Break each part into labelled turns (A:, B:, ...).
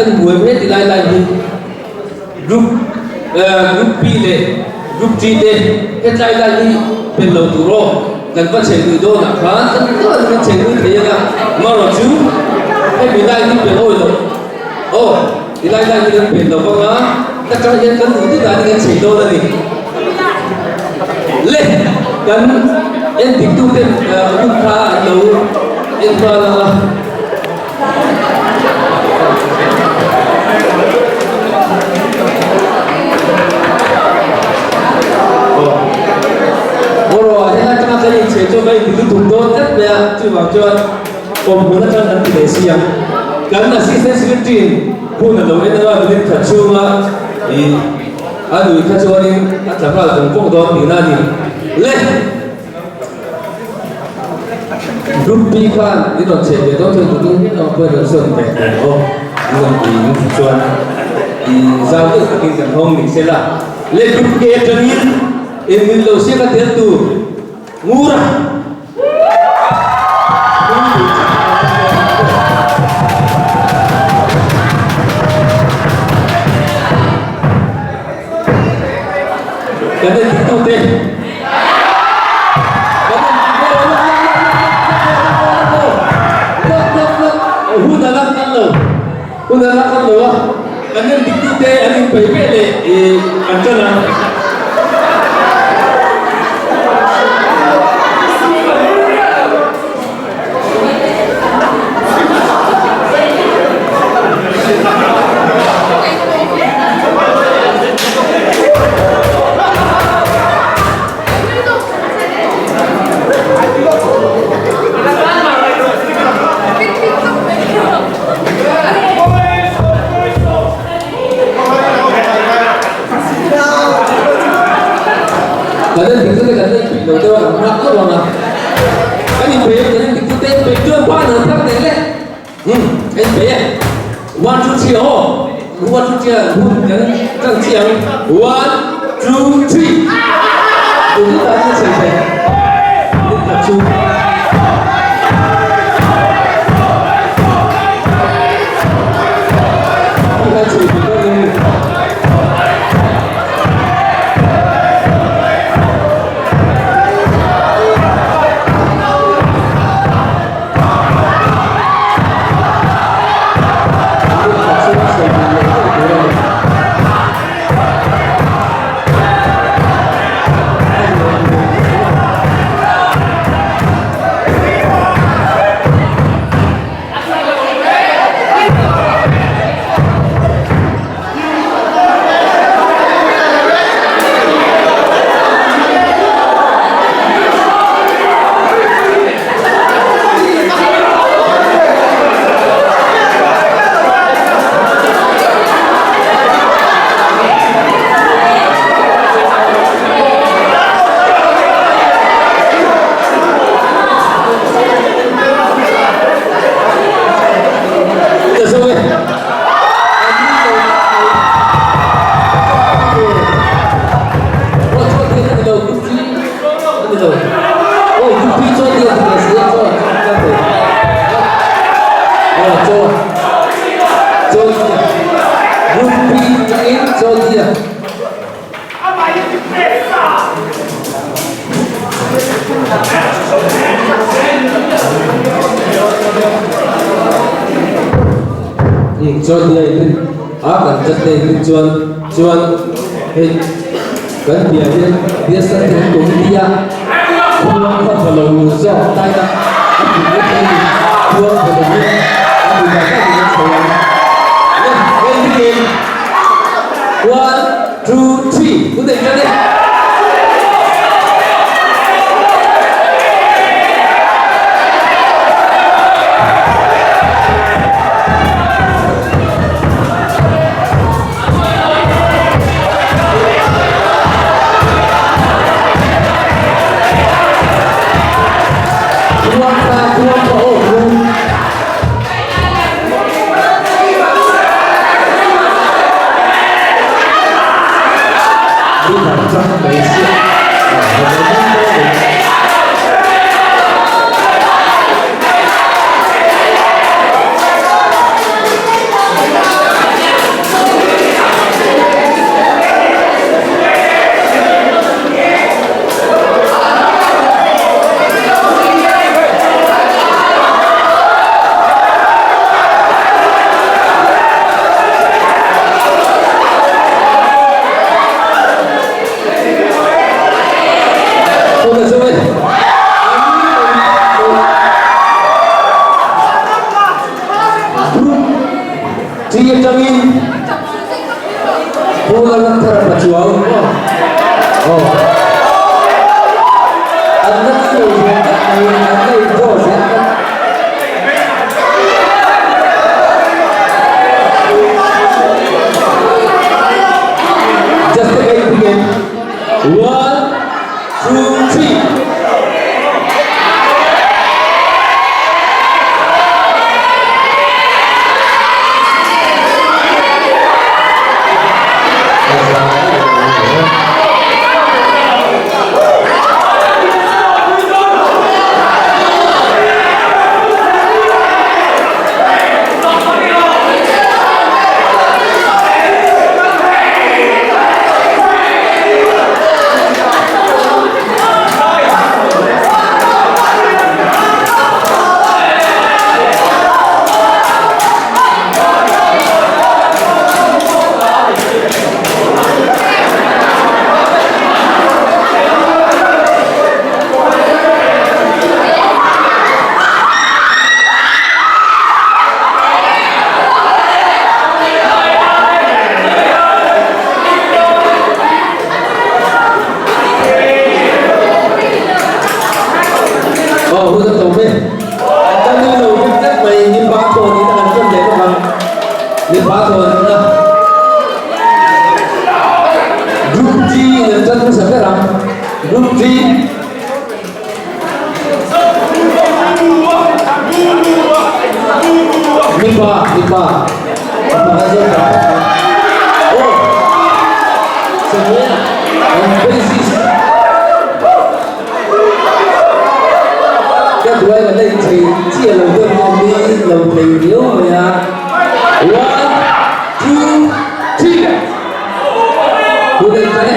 A: kan buai mai ti lai lai hi group group B leh group G te hetlai lai hi pel lo tur aw kan va chei lui dawn ah khan kan kan chei lui thei anga marawh chu hemi lai hi pel awi loh aw ti lai lai hi kan pel lo vang a ta tang hian kan duh duh dan in kan chei dawn a ni le kan en dik tu ten hun kha an lo en nghal ang a. Aw helai atanga kan inchei chu ka inti lutuk dawn tlat mai a, chuvang chuan awmhmun atang kan ti leh si ang. Kan Assistant Secretary in hun a lo en anga minute khat chhunga ih a nui kha chuanin a tla nghal vawng vawng dawn tihna a ni. Le! Group B khan in rawn chei ve dawn chuan tutu hian a pawhin rawn sawn ve thei aw. In rawn ti in ti chuan i zau deuh takin kan hawng ni sela. Le Group A atangin in min lo siak a tel tur Ngura. Kan en tute. Hun a la kal lo, hun a la kal lo a, kan en diktute an inpeih ve leh an ṭan a. Kan en diktu te kan la inpeih lo deuh a, kan nghak deuh ang a. Kan inpeih a, kan en diktu te inpeih chuan ban an thar teh le. Umm, ka inpeih e. One, two, three aw. One, two, three a hun kan ṭan chiah ang. One, two, three. Duh duh danin a chei thei. Nikhat chu. Nikhat chei thei dawn em ni? Chuan chuan hei kan piah hian biasa te an committee a khuang kha tha lo zawk tai a a tih vek a ni khuang tha lo hi a mi tak tak in an chho ang le hei hi kem one two three hun nei tan e. Aw. An la ti lo zel tlat mai, an la in draw zel tlat. Just a wait again. One, two, three. Aw hun a tawp e. An tan nui lo vek tlat mai mipa thawn in an rawn leh bawk ang. Mipa thawn in a Group G in an tan hmasa ber ang. Group G. Mipa, mipa. Mipa kan zawk ta. Aw. Samuel, on basis. Ka duai ka la inchei chiah lo deuh hian mi lo thei riau mai a. One, two, three. Hun a intan e.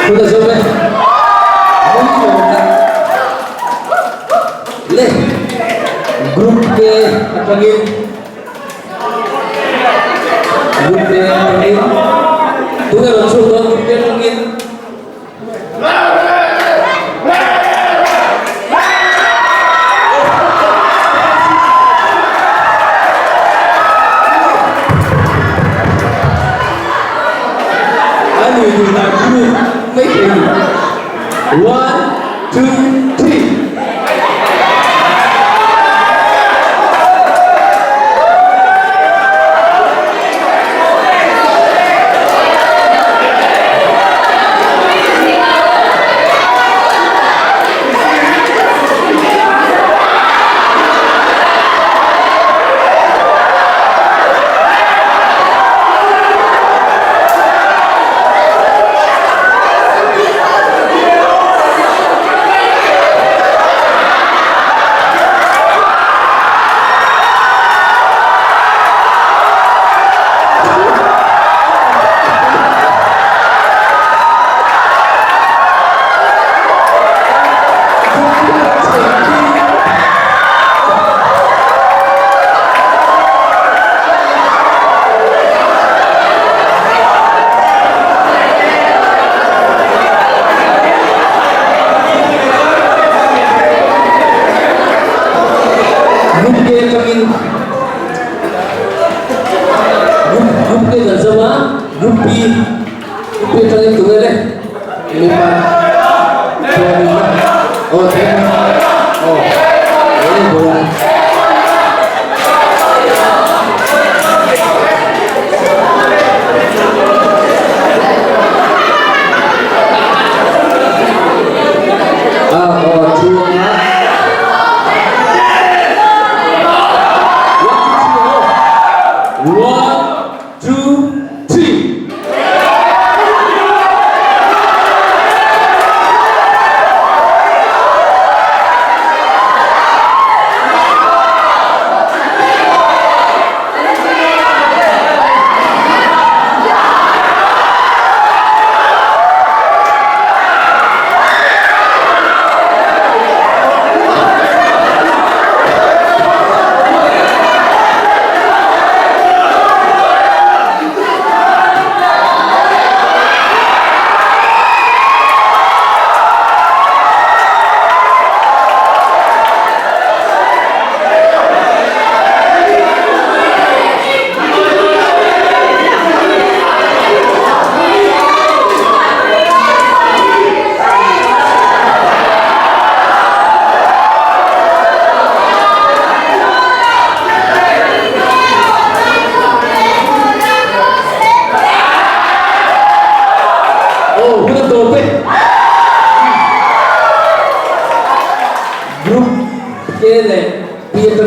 A: Hun a zo e. Nui lo tak le group te atangin Group te atangin tuna rawn chhuak dawn group te atangin A nui duh dan chu mai thei ni. One, two, three. Group K atangin Group Group K kan zo a Group B Group B atangin tunge le mipa chuanin aw thei aw eng bawla.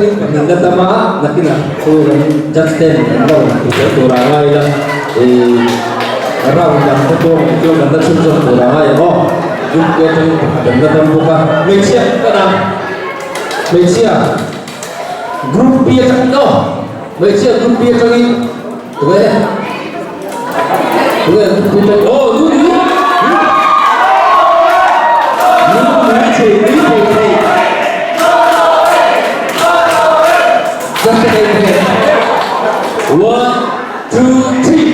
A: atangin pahnihna tam a, nakinah chu kan judge ten an lo ti zel tur a ngai ila, ih round dang te pawh chu kan la chhunzawm tur a ngai ang aw. Group te atangin pakhat an la tam bawk a, hmeichhia kan a, hmeichhia group B atangin aw, hmeichhia group B atangin tunge tunge group B atangin aw nu ni nu ni chei ni thei thei just a minute one two three.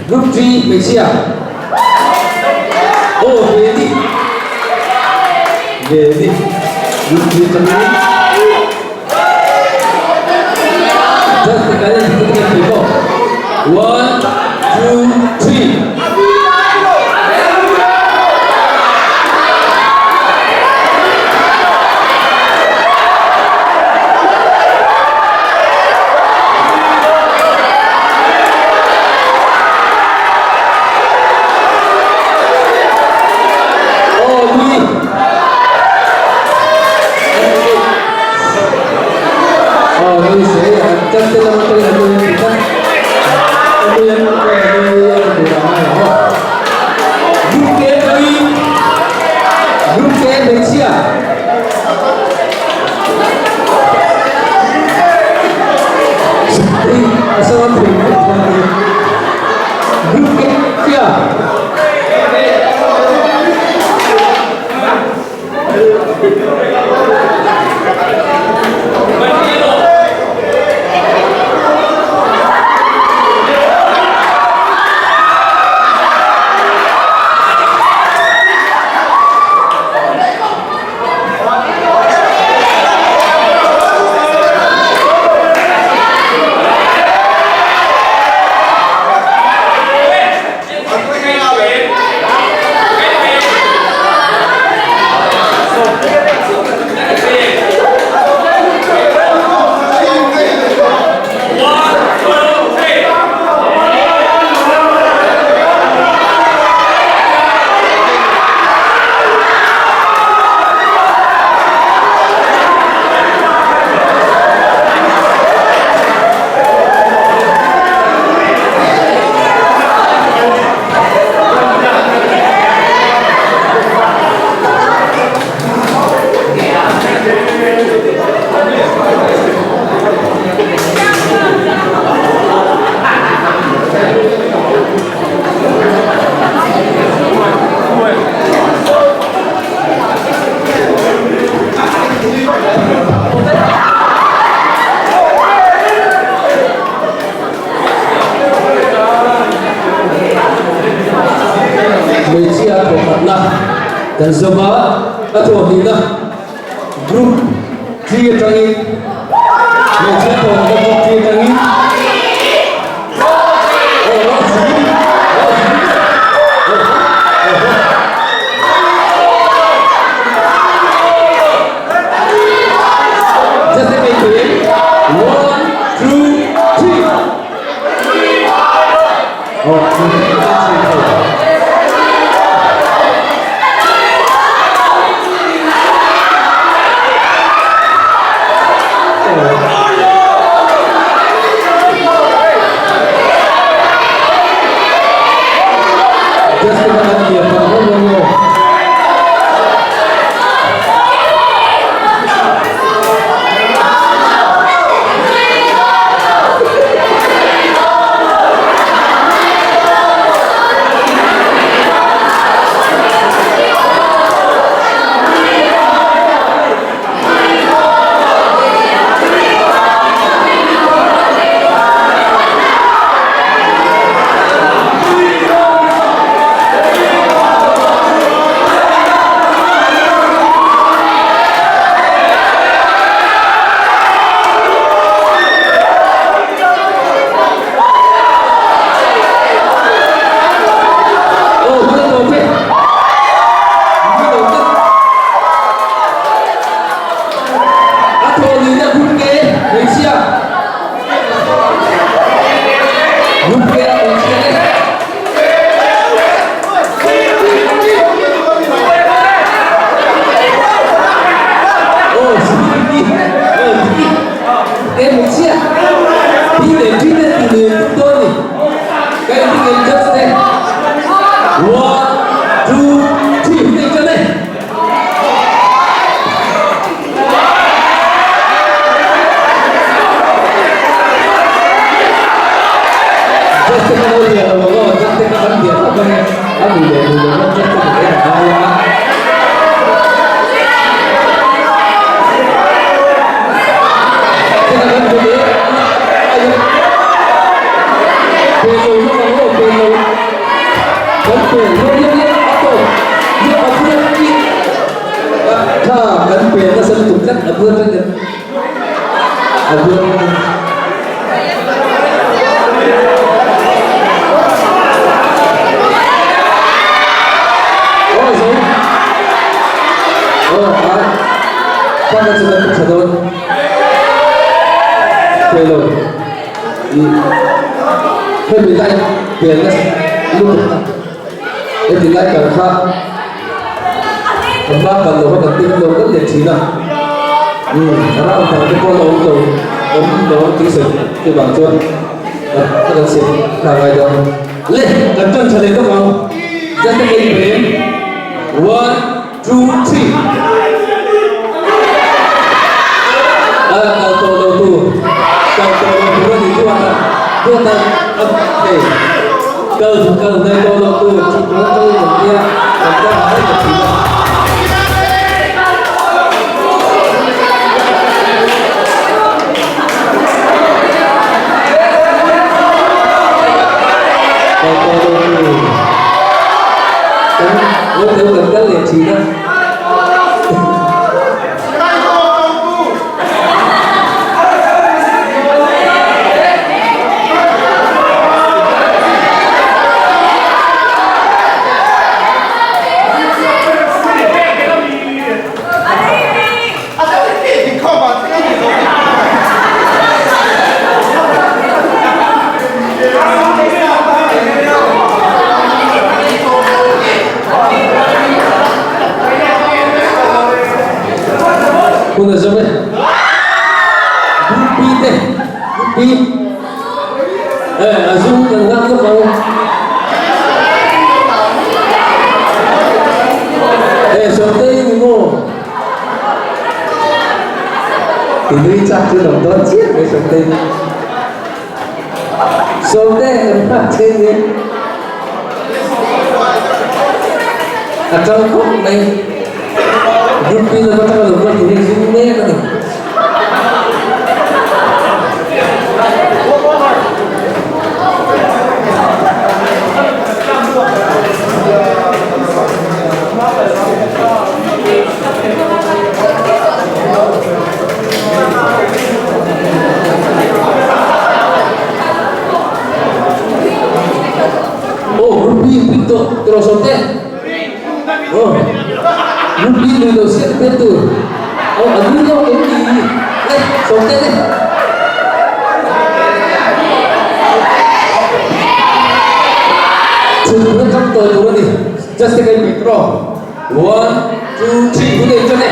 A: Group 3 hmeichhia aw ve ni ve ni Group 3 atangin Just the guy that put the people. One, two, three. Oh, lui. Aw hei se an chan te lam atangin an lo in tlat a nui an nui a tur a ngai ang aw. Group te atangin group te hmeichhia hei a sama thei vek chuan group te hmeichhia. Hmeichhia a thawhkhatna kan zawm a, a thawhhnihna group three atangin hmeichhia thawhhnihna group three atangin aw Rosie Rosie Just a minute. One, two, three. Oh, Emaw chiah B leh D te tih lui an tum dawn a ni. Ka inti ngei judge te. One, two, three hun ei tan e. Judge te kha lo lian lo ang aw, judge te kha kan lian khawp ang e. A lui leh lui lo khan judge te kan en a ngai a. Pakhat chu kan tha dawn thei lo i hemi lai pelna lutuk a heti lai kal kha a hma kal lo kha kan tin lo kan leh thin a umm a round dang te pawh la awm lo awm lo ang tih sawi chuvang chuan ka kan siam nghal ngai dawn le kan tan tha leh bawk ang just a minute one Two, three. A kal tawh lo tu, kal tawh lo tur a ni duat a, duat a, hei, kal kal hnai tawh lo tu, thutna kal kan tia, kan kal hnai ta thin a. Kal tawh lo tu. Kan Lo deuh kan kal leh thin a. Hun a zawm e. Group B te, Group B. Eh, a zum kan ngak lawk ang. Eh, Sawmtei ni maw? Ti nui chak chu dawm dawn chiah mai Sawmtei. Sawmte kan hma che ni. A tang khawp mai. Group B lam atanga lo kal tur hi zum mek a ni. Aw Group B pin tawh tiraw Sawmte? Aw Group B lui lo siam tel tur. Aw a nui lawk em ni? Le Sawmte le. Chhun na kam tawi tur a ni. Just take a quick draw. One, two, three, hun ei tan e.